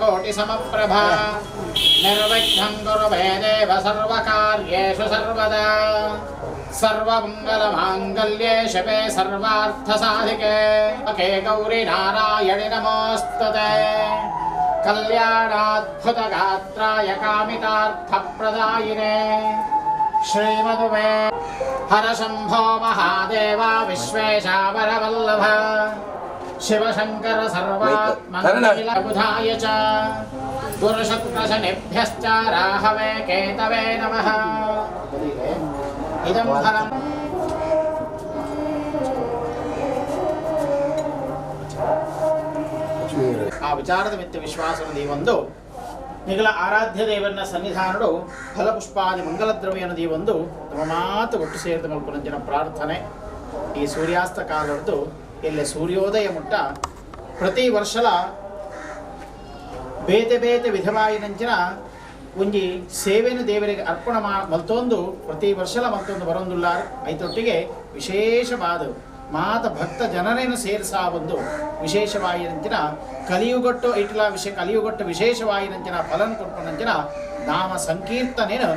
ಕೋಟಿ ಸಮಪ್ರಭಾ ನಿರ್ವಿಘ್ನಂ ಕುರು ಮೇ ದೇವ ಸರ್ವಕಾರ್ಯೇಷು ಸರ್ವದಾ. ಸರ್ವಮಂಗಲಮಾಂಗಲ್ಯೆ ಶಿವೆ ಸರ್ವಾರ್ಥ ಸಾಧಿಕೆ ಕೆ ಗೌರಿ ನಾರಾಯಣಿ ನಮೋಸ್ತುತೆ. ಕಲ್ಯಾಣಾದ್ಭುತ ಗಾತ್ರಾಯ ಕಾಮಿತಾರ್ಥ ಪ್ರದಾಯಿನೇ ಶ್ರೀಮದುವೆ ಹರ ಶಂಭೋ ಮಹಾದೇವ ವಿಶ್ವೇಶಾವರವಲ್ಲಭ ಶಿವಶಂಕರ ಸರ್ವಾತ್ಮನಿಲಬುಧಾಯ ಚ ಗುರುಶುಕ್ರಶನಿಭ್ಯಶ್ಚ ರಾಹವೇ ಕೇತವೇ ನಮಃ. ಇದಂ ಫಲಂ. ಆ ವಿಚಾರದ ಮಿತ್ತ ವಿಶ್ವಾಸವನ್ನು ಈ ಒಂದು ನಿಗಲ ಆರಾಧ್ಯ ದೇವರನ್ನ ಸನ್ನಿಧಾನಡು ಫಲಪುಷ್ಪಾದಿ ಮಂಗಲದ್ರವ್ಯನ ಒಂದು ನಮ್ಮ ಮಾತು ಒಟ್ಟು ಸೇರಿದ ಮಲ್ಪುನಂಚಿನ ಪ್ರಾರ್ಥನೆ. ಈ ಸೂರ್ಯಾಸ್ತ ಕಾಲದ್ದು ಇಲ್ಲಿ ಸೂರ್ಯೋದಯ ಮುಟ್ಟ ಪ್ರತಿ ವರ್ಷಲ ಬೇತೆ ಬೇತೆ ವಿಧವಾಯಿನಂಚಿನ ಒಂಜಿ ಸೇವೆನು ದೇವರಿಗೆ ಅರ್ಪಣ ಮಲ್ತೊಂದು ಪ್ರತಿ ವರ್ಷಲ ಮಲ್ತೊಂದು ಬರೊಂದುಲ್ಲಾರ್. ಐತೊಟ್ಟಿಗೆ ವಿಶೇಷವಾದ ಮಾತ ಭಕ್ತ ಜನರೇನು ಸೇರಿಸಾ ಒಂದು ವಿಶೇಷವಾಯಿನಂಚಿನ ಕಲಿಯುಗಟ್ಟು ಇಟ್ಲ ವಿಷಯ ಕಲಿಯುಗಟ್ಟು ವಿಶೇಷವಾಯಿನಂಚಿನ ಫಲನ ಕೊಡ್ಪನಂಚಿನ ನಾಮ ಸಂಕೀರ್ತನೇನು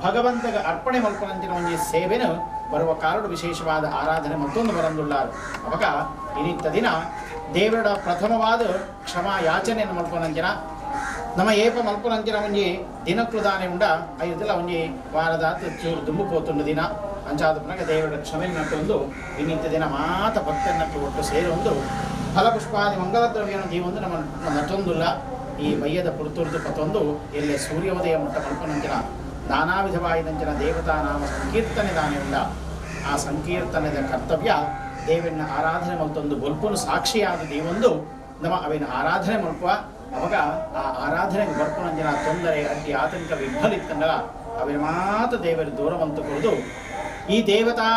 ಭಗವಂತಗ ಅರ್ಪಣೆ ಮಲ್ಪನಂಚಿನ ಒಂಜಿ ಸೇವೆನು ಬರುವ ಕಾರಣ ವಿಶೇಷವಾದ ಆರಾಧನೆ ಮತ್ತೊಂದು ಬರಂದುಲ್ಲಾರು. ಅವಾಗ ಇನ್ನಿತ್ತ ದಿನ ದೇವರ ಪ್ರಥಮವಾದ ಕ್ಷಮಾ ಯಾಚನೆಯನ್ನು ಮಲ್ಪನಂಚಿನ ನಮ್ಮ ಏಪ ಮಲ್ಪನಂಚಿನ ಒಂಜಿ ದಿನಕ್ಲು ದಾನೆ ಉಂಡ ಐದೆಲ್ಲ ಒಂಜಿ ವಾರದ ಚೂರು ದುಂಬು ಪೋತುಂಡು ದಿನ ಅಂಚಾದ ಪುನಗ ದೇವರ ಕ್ಷಮೆ ನಟ್ಟೊಂದು ಇನ್ನಿತ್ತ ದಿನ ಮಾತ ಭಕ್ತನಕ್ಕೆ ಒಟ್ಟು ಸೇರೊಂದು ಫಲಪುಷ್ಪಾದಿ ಮಂಗಲದ್ರವ್ಯನ ಜೀವೊಂದು ನಮ್ಮ ನಟೊಂದುಲ್ಲ. ಈ ಮಯ್ಯದ ಪುರ್ತುರ್ದು ಪತೊಂದು ಎಲ್ಲೆ ಸೂರ್ಯೋದಯ ಮುಟ್ಟ ಮಲ್ಪನಂಚಿನ ನಾನಾ ವಿಧವಾಯಿನಂಚಿನ ದೇವತಾ ನಾಮ ಸಂಕೀರ್ತನೆ ದಾನೆ ಉಂಡ. ಆ ಸಂಕೀರ್ತನೆದ ಕರ್ತವ್ಯ ದೇವನ ಆರಾಧನೆ ಮಲ್ತೊಂದು ಬೊಲ್ಪುನು ಸಾಕ್ಷಿಯಾದ ದೇವೊಂದು ನಮ್ಮ ಅವಿನ ಆರಾಧನೆ ಮಲ್ಪುವ. ಅವಾಗ ಆ ಆರಾಧನೆಗೆ ಬರ್ಪುನಂಚಿನ ತೊಂದರೆ ಅಡ್ಡಿ ಆತಂಕ ವಿಘ್ನಲಿತ್ತಂಡಲ ಅವಿನ ಮಾತ ದೇವರು ದೂರವಂತು ಕೊಡುದು ಈ ದೇವತಾ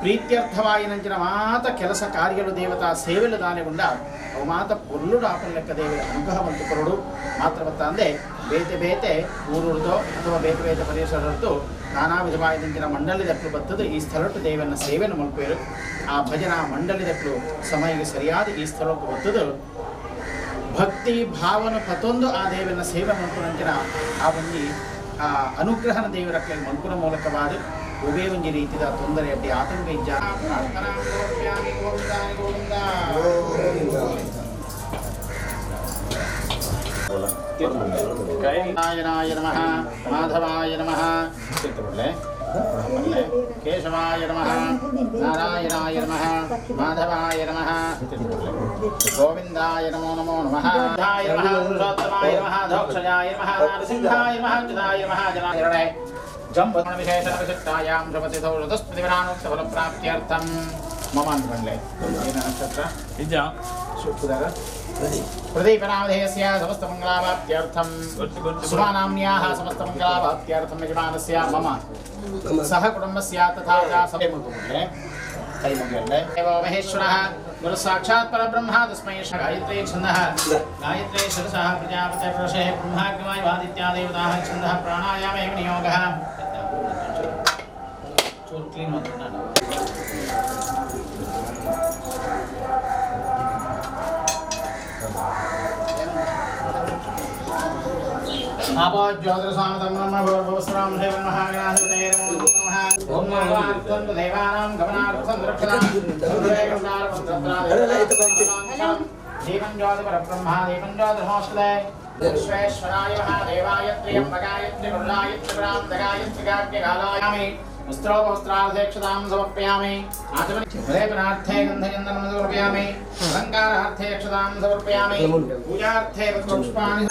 ಪ್ರೀತ್ಯರ್ಥವಾಯಿನಂಚಿನ ಮಾತ ಕೆಲಸ ಕಾರ್ಯಗಳು ದೇವತಾ ಸೇವೆಲು ದಾನೆಗೊಂಡ ಅವು ಮಾತ ಪೊಲ್ಲುಡು ಆಪನ ಲೆಕ್ಕ ದೇವರ ಅನುಗ್ರಹವಂತು ಕೊರಡು. ಮಾತ್ರವತ್ತ ಅಂದೆ ಬೇತೆ ಬೇತೆ ಊರುರ್ದೋ ಅಥವಾ ಬೇತೆ ಬೇತೆ ಪರಿಸರದ್ದು ನಾನಾ ವಿಧವಾಯಿನಂಚಿನ ಮಂಡಳಿದಕ್ಕಲು ಬತ್ತದು ಈ ಸ್ಥಳಟ್ಟು ದೇವನ ಸೇವೆಯನ್ನು ಮಲ್ಪೇರು. ಆ ಭಜನಾ ಮಂಡಳಿದಕ್ಕಲು ಸಮಯಕ್ಕೆ ಸರಿಯಾದ ಈ ಸ್ಥಳಕ್ಕೆ ಬತ್ತದು ಭಕ್ತಿ ಭಾವನ ಪತೊಂದು ಆ ದೇವನ ಸೇವೆ ಮಲ್ಪುನಂಚಿನ ಆ ಒಂಜಿ ಆ ಅನುಗ್ರಹನ ದೇವರ ಮಲ್ಪುನ ಮೂಲಕವಾದ ಒಬ್ಬೇ ಒಂಜಿ ರೀತಿದ ತೊಂದರೆ ಅಡ್ಡಿ ಆತಂಕ ಇಜ್ಜ. ನಾರಾಯಣಾಯ ನಮಃ, ಮಾಧವಾಯ ನಮಃ, ಕೇಶವಾಯ ನಮಃ, ನಾರಾಯಣಾಯ ನಮಃ, ಮಾಧವಾಯ ನಮಃ, ಗೋವಿಂದಾಯ ನಮೋ ನಮೋ ನಮಃ, ಧಾಯ ನಮಃ, ಪುರುಷೋತ್ತಮಾಯ ನಮಃ, ಧೋಕ್ಷಜಾಯ ನಮಃ, ನರಸಿಂಹಾಯ ನಮಃ, ಅಚ್ಯುತಾಯ ನಮಃ, ಜನಾಯ ಜಂಬ ವಿಶೇಷ ವಿಶಿಷ್ಟಾಯಾಂ ಶ್ರಮತಿಥೌ ಋತಸ್ಮೃತಿವಿರಾಣೋಕ್ತಫಲಪ್ರಾಪ್ತ್ಯರ್ಥಂ ಮಮ ಅಂತ ಬಂಡ್ಲೆ ಏನ ನಕ್ಷತ್ರ ನಿಜ ಶುಭುದರ ಪ್ರದೀಪನಾಮಧೇಯಸ್ಯ ಸಮಸ್ತಮಂಗಳಾವಾಪ್ತ್ಯರ್ಥಂ ಸುಮಾನಾಮ್ನ್ಯಾः ಸಮಸ್ತಮಂಗಳಾವಾಪ್ತ್ಯರ್ಥಂ ಯಜಮಾನಸ್ಯ ಮಮ ಸಹ ಕುಟುಂಬಸ್ಯ ತಥಾ ಚ ಸಭೆ ಮುಗಿಲೆ ಕೈ ಮುಗಿಯಲ್ಲೆ. ದೇವೋ ಮಹೇಶ್ವರಃ ಗುರು ಸಾಕ್ಷಾತ್ ಪರಬ್ರಹ್ಮ ತಸ್ಮೈ ಶ್ರೀ ಗಾಯತ್ರೀ ಛಂದಃ ಗಾಯತ್ರೀ ಶಿರಸಃ ಪ್ರಜಾಪತಿರ್ಋಷೇಃ ಬ್ರಹ್ಮಾಗ್ನಿವಾಯುವಾದಿತ್ಯಾ ದೇವತಾಃ ಛಂದಃ ಪ್ರಾಣಾಯಾಮ ಏವ ನಿಯೋಗಃ. ಚೂರು ಕ್ಲೀನ್ ಮಾಡ್ತೀನಿ. आपो ज्योतिर्स्वामितं ब्रह्म भूर्भुवस्सुरां श्रीमन्महागणाधिपतये नमो नमः. ॐ नामार्थं देवानां गमनार्थं रक्षणां दीपं ज्योतिपरब्रह्म दीपं ज्योतिर्मोऽस्तुते. विश्वेश्वराय महादेवाय त्र्यम्बकाय त्रिगुणाय त्रिपुरान्तकाय त्रिकाग्निकालायामि वस्त्रोपवस्त्रार्थेक्षतां समर्पयामि. आचमनिलेपनार्थे गन्धचन्दनं समर्पयामि. अलङ्कारार्थे अक्षतां समर्पयामि. पूजार्थे पुष्पाणि.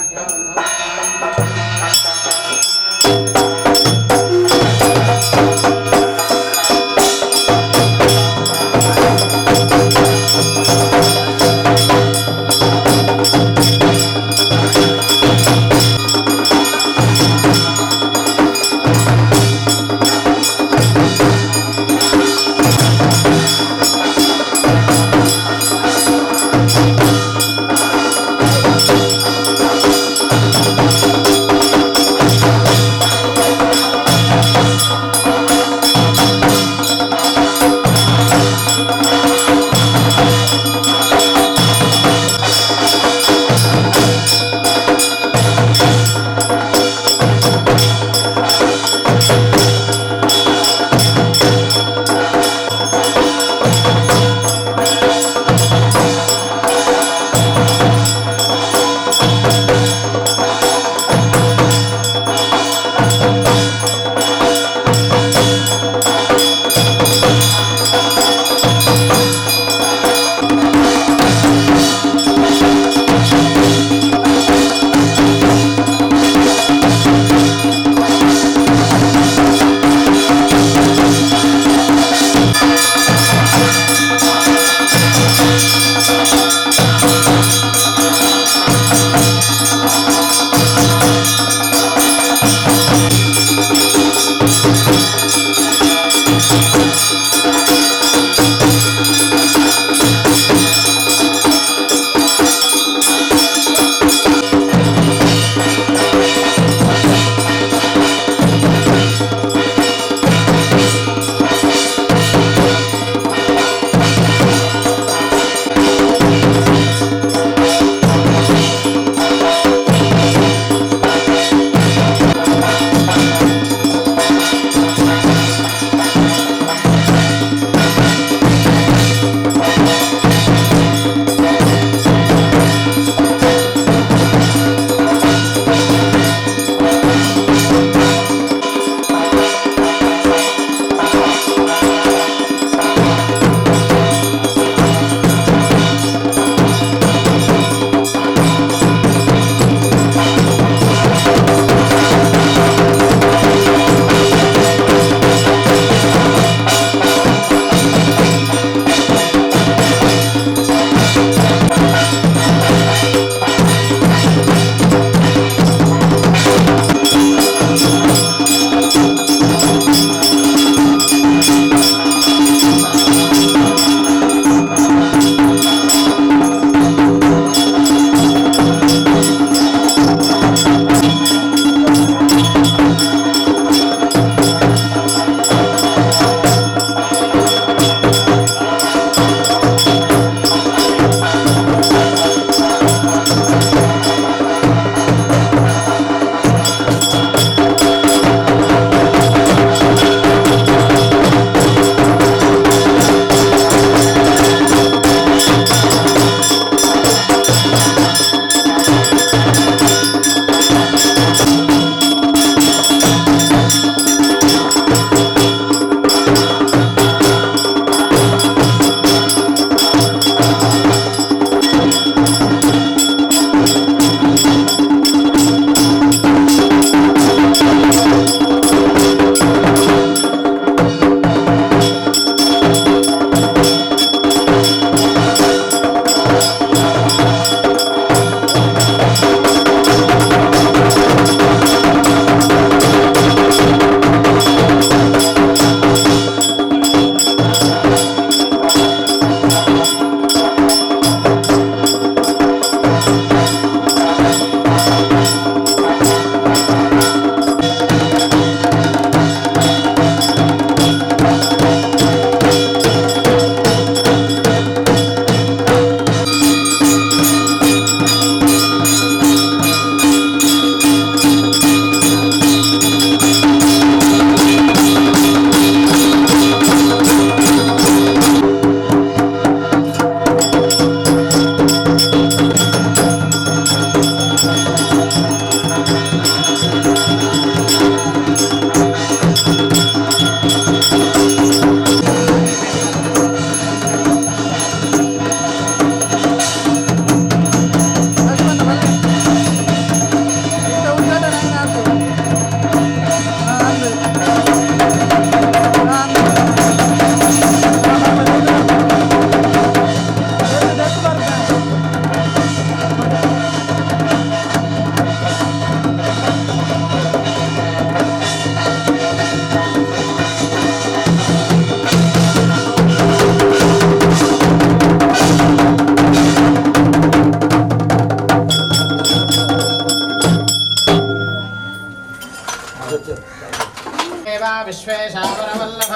ವಿಶ್ವೇಶಾವರವಲ್ಲಭ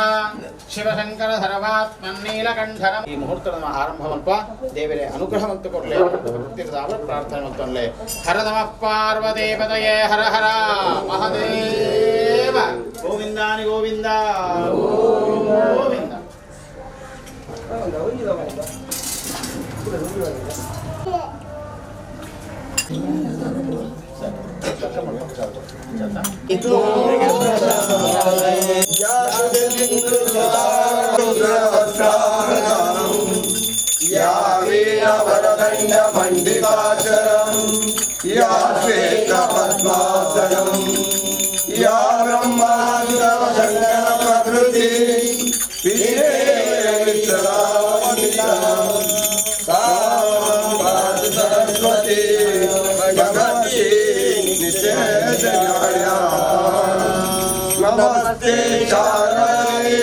ಶಿವಶಂಕರ ಸರ್ವಾತ್ಮನ್ನೀಲಕಂಠರ ಈ ಮುಹೂರ್ತದ ಆರಂಭವಲ್ಪ ದೇವರೇ ಅನುಗ್ರಹವಂತು ಕೊಡಲೆ ಭಕ್ತಿರದಾವರ ಪ್ರಾರ್ಥನೆ ಮಂತೊನ್ಲೆ. ಹರ ನಮಃ ಪಾರ್ವದೇಪತಯೇ ಹರ ಹರ ಮಹದೇವ ಗೋವಿಂದಾನಿ ಗೋವಿಂದ ಗೋವಿಂದ. मंडिताचरम या श्वेत पद्मासनम या ब्रह्मादिशंकर प्रकृति सरस्वती भगवती नित्यजया. नमस्ते शारदे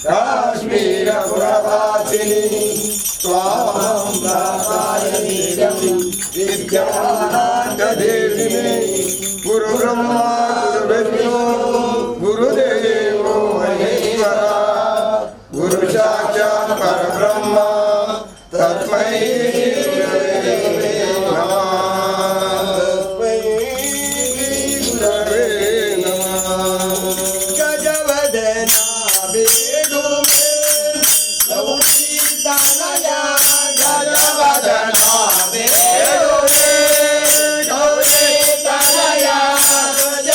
काश्मीरपुरवासिनि त्वां प्रासाय नित्यं विद्यादेवी. गुरु ब्रह्मा गुरुविष्णु गुरुदेवो महेश्वरा गुरु साक्षात् परब्रह्म तस्मै गुरवे नमः. तस्मै गुरवे नमः. गजवदना वेणुमे गौरीतनया गजवदना वेणुमे गौरीतनया गजवदना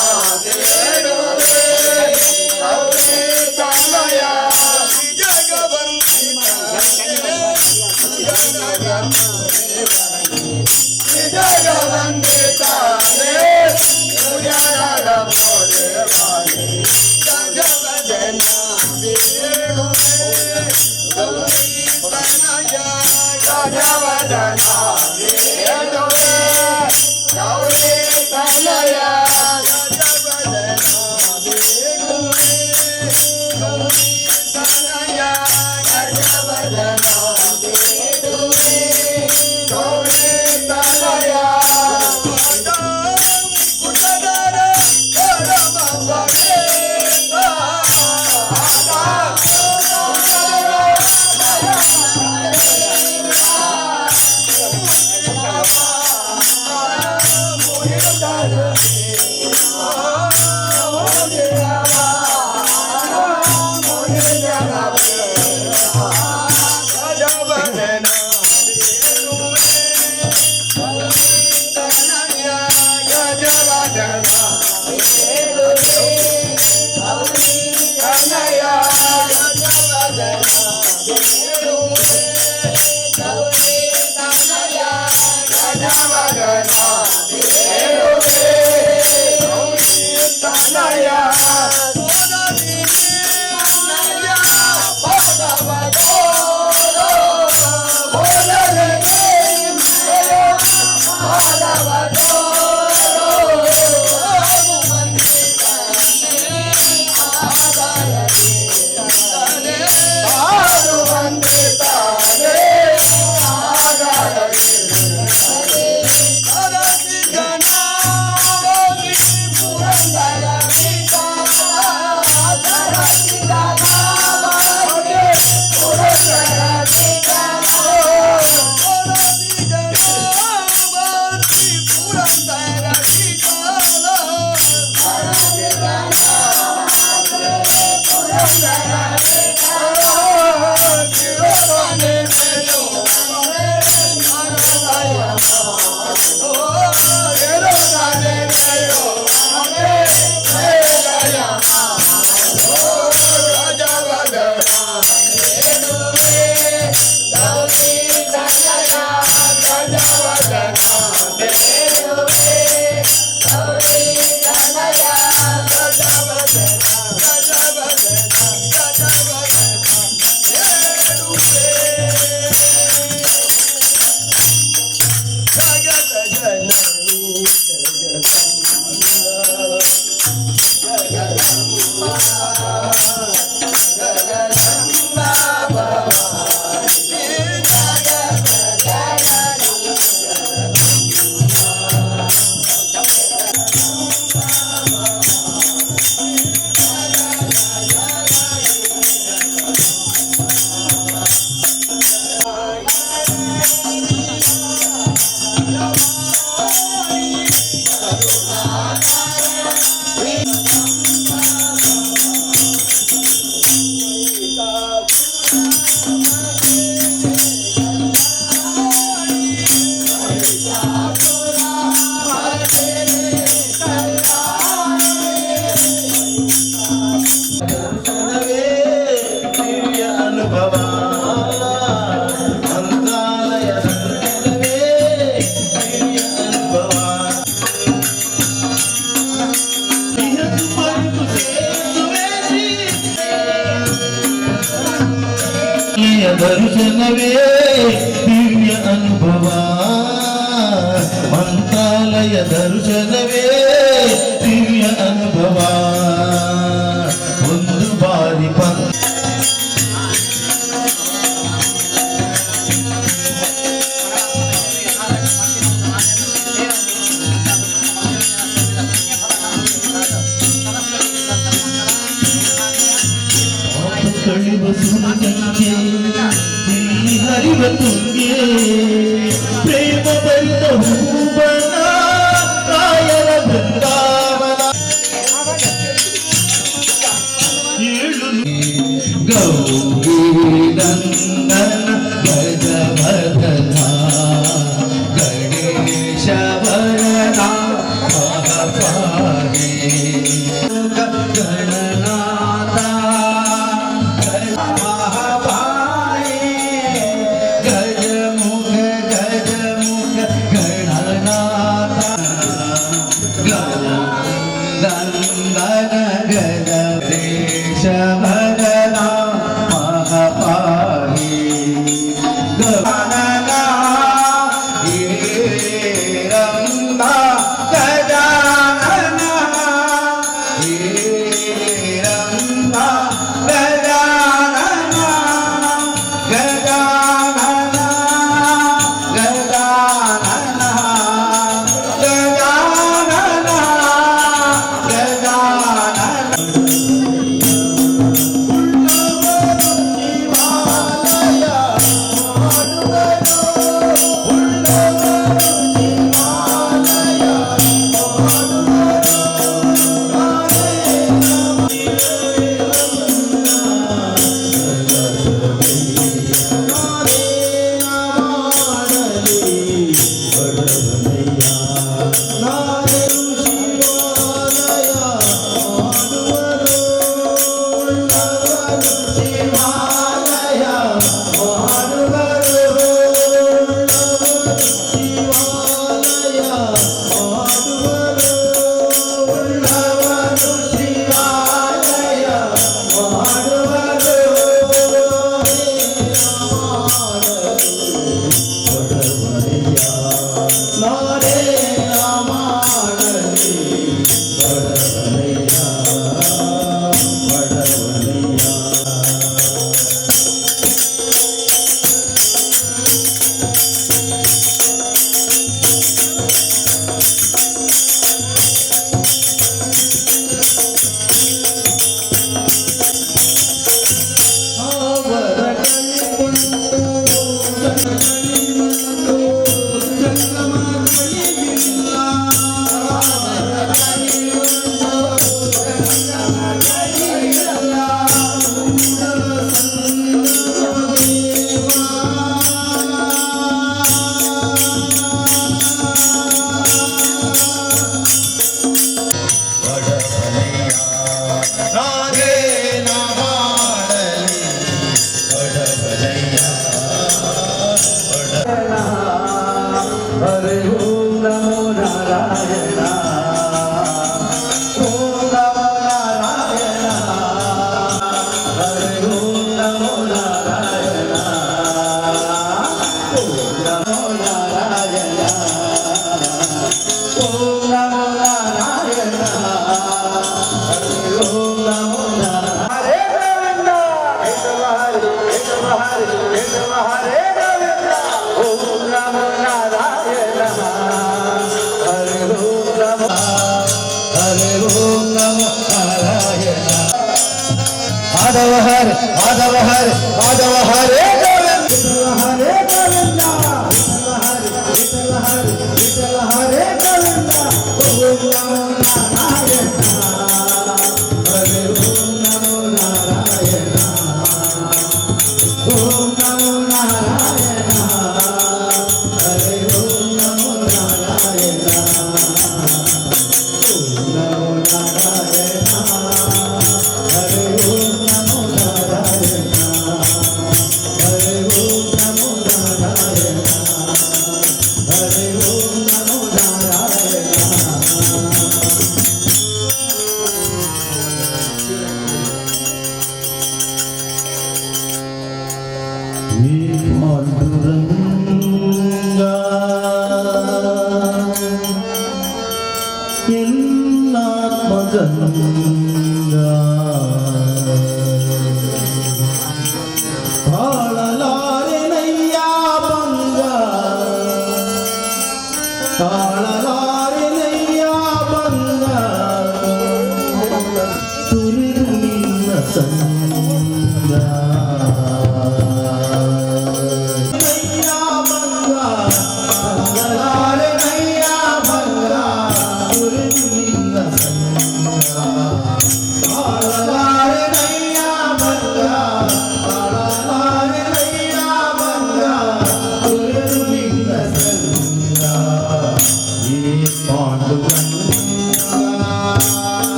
वेणुमे गौरीतनया गजवदना वेणुमे गौरीतनया ದರ್ಶನವೇ ದಿವ್ಯ ಅನುಭವ, ಮಂತ್ರಾಲಯ ದರ್ಶನವೇ ದಿವ್ಯ ಅನುಭವ. ಒಂದು ಬಾರಿ ಕಳಿವ ಸುರಗಂಗೆ ಹರಿವ ತುಂಗೆ ಪ್ರೇಮ ಬರಿತ ಹೂವನ ರಾಯರ ಬೃಂದಾವನ ಏಳು ಗೌರಿ ನಂದನ ಗಜವದನ Ganesha Varada ಮಹಾಪಾರಿ Gananatha Hare Hare Hare. ನಮೋ ನಾರಾಯಣ ಹರಿ ಓಂ ನಮೋ ನಾರಾಯಣ ಓಂ ನಮೋ ನಾರಾಯಣ ಹರಿ ಓಂ ನಮೋ ನಾರಾಯಣ ಹರಿ ಓಂ ನಮೋ ನಾರಾಯಣ ಹರಿ ಓಂ ನಮೋ ನಾರಾಯಣ.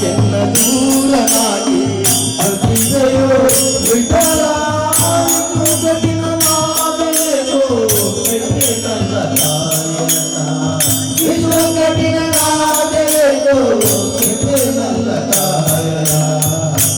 ಎನ್ನ ದೂರನಾಗಿ ಅತಿದೆಯೋ ವಿಠಲ.